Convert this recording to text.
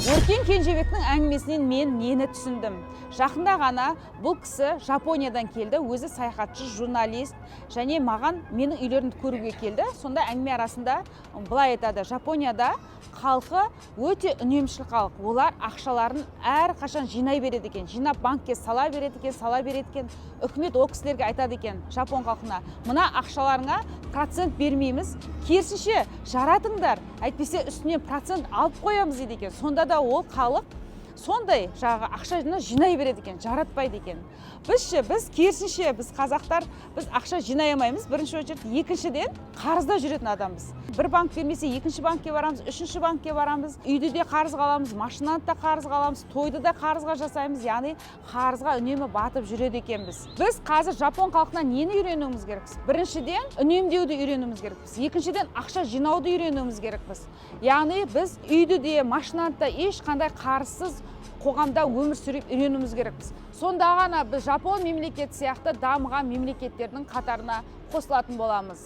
Өркен Кенжебектің әңгімесінен мен нені түсіндім? Жақында ғана бұл кісі Жапониядан келді, өзі саяхатшы, журналист және маған менің үйлерімді көруге келді. Сонда әңгіме арасында былай айтады: Жапонияда халқы өте үнемшіл халық, олар ақшаларын әрқашан жинай береді екен, жинап банкке сала береді екен, сала береді екен. Үкімет ол кісілерге айтады екен, жапон халқына: «Мына ақшаларыңа процент бермейміз, керісінше жаратыңдар, әйтпесе үстінен процент алып қоямыз», – дейді екен. Сонда да ол халық сондай жаңағы ақшаны жинай береді екен, жаратпайды екен. Біз ше? Біз керісінше, біз, қазақтар, біз ақша жинай алмаймыз бірінші очередь, екіншіден, қарызда жүретін адамбыз. Бір банк бермесе, екінші банкке барамыз, үшінші банкке барамыз, үйді де қарызға аламыз, машинаны да қарызға аламыз, тойды да қарызға жасаймыз, яғни қарызға үнемі батып жүреді екенбіз. Біз қазір жапон халқынан нені үйренуіміз керекпіз? Біріншіден, үнемдеуді үйренуіміз керекпіз, екіншіден, ақша жинауды үйренуіміз керекпіз. Яғни біз үйді де, машинаны да ешқандай қарызсыз қоғамда өмір сүріп үйренуіміз керекпіз. Сонда ғана біз жапон мемлекеті сияқты дамыған мемлекеттердің қатарына қосылатын боламыз.